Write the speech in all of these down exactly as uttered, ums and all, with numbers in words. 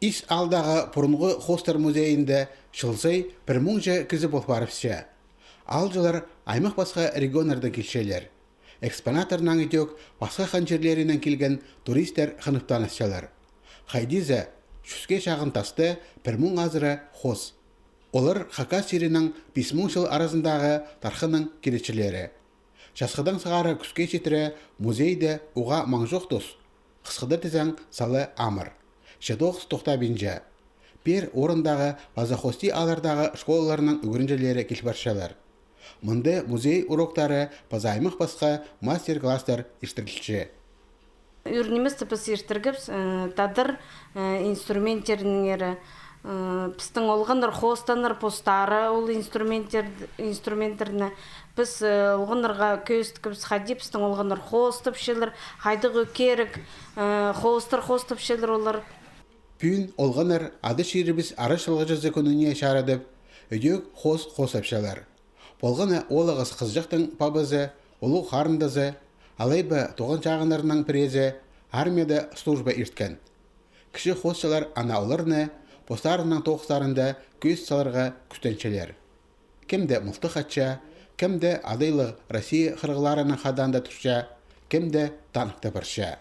Ис аалдағы пурунғы хоостар музейінде чыл сай пір муңҷа кізі пол парыбысча. Аалҷылар аймах-пасха регионнардаң килчелер. Экспонаттарнаң идӧк пасха хан чирлерінең килген туристтер хынып танысчалар. Хайди зе, чӱске чағын таста пір муң азыра хоос. Олар Хакас чирінің пис муң чыл аразындағы тархынның киречілері. Часхыдаң сығара кӱске читіре музейде уғаа маң чох тус. Хысхыда тізең, сала амыр. Че тоғыс тохтабинча. Пеер орындағы паза хости ааллардағы школаларның ӱгренҷілері кил парчалар. Мында музей уроктары паза аймах-пасха мастер-класстар иртірілче. Ӱр ниместі піс иртіргебіс, э, тадар, э, инструменттерінеңер, э, пістің олғаннар хоостанар постары ол инструменттер, инструменттерні. Піс, э, олғаннарға кӧзіткебіс, хайди пістің олғаннар хоостапчалар, хайдағ кирек, э, хоостар хоостапчалар олар. Пӱӱн олғаннар Ада чирібіс араҷылағҷызы кӱніне чарыдып, ідӧк хоос хоостапчалар. Полған на оолағас хызыҷахтың пабазы, улуғ харындазы, алай ба туған чағыннарының піреезі армияда служба ирткен. Кічіг хоосчылар ана оларны постарының тоғыстарында кӧзіт саларға кӱстенчелер. Кем дее мылтых атча, кем дее адайлығ Россия хырығларының хадаанда турча, кем дее танкта парча.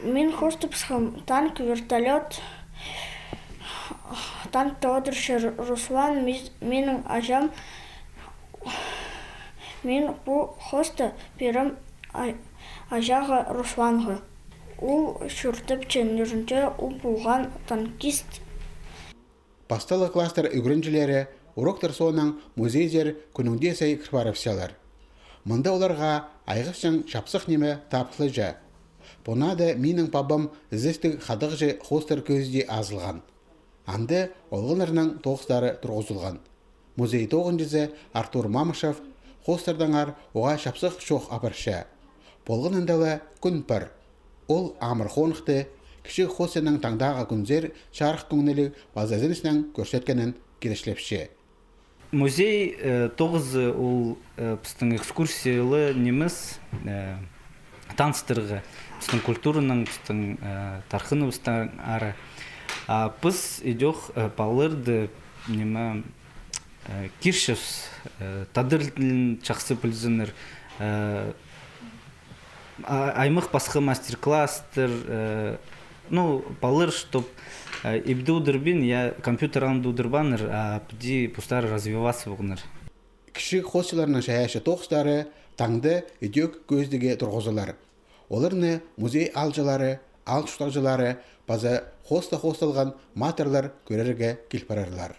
Мин хоостабысхам танк, вертолёт. Танкта одырча Руслан, ми-, минің аҷам. Мин пу хоосты пирем а-, аҷағаа Русланға. Ол чуртапча нӧрінде, ол полған танкист. Пасталығ класстар ӱгренҷілері уроктар соонаң музейзер кӱннің дее сай кір парыбысчалар. Мында оларға айғасчаң чапсых ниме табылча. Пу наада минің пабам ізестіг хадағҷы хоостар кӧзіде азылған. Анда олғаннарның тоғыстары турғызылған. Музей тоғынҷызы Артур Мамышев хоостардаңар уғаа чапсых чоох апарча. Полғанында ла кӱн пар. Ол амыр хоныхты кічіг хоосчының таңдағы кӱнзер чарых кӧңніліг паза ізеніснең кӧрсеткенін киречлепче. Музей, э, тоғызы ол, э, пістің экскурсиялығ нимес, э, таныстырарға пістің культураның, пістің, э, тархыныбыстаң ары. А піс идӧк, э, палаларды, ниме, э, кирчебіс, э, тадар тілін чахсы пілзіннер, э, а-, аймах пасха мастер-класстар, э, ну, палалар, чтоб, э, ибде удурбин, я, компьютер алнында удурбааннар, а піди постары развиваться полғаннар. Кічіг хоосчыларның чайаачы тоғыстары таңда идӧк кӧзідіге турғызылар. Оларны музей аалҷылары, аал чуртағҷылары паза хооста хоосталған матырлар кӧрерге кил парарлар.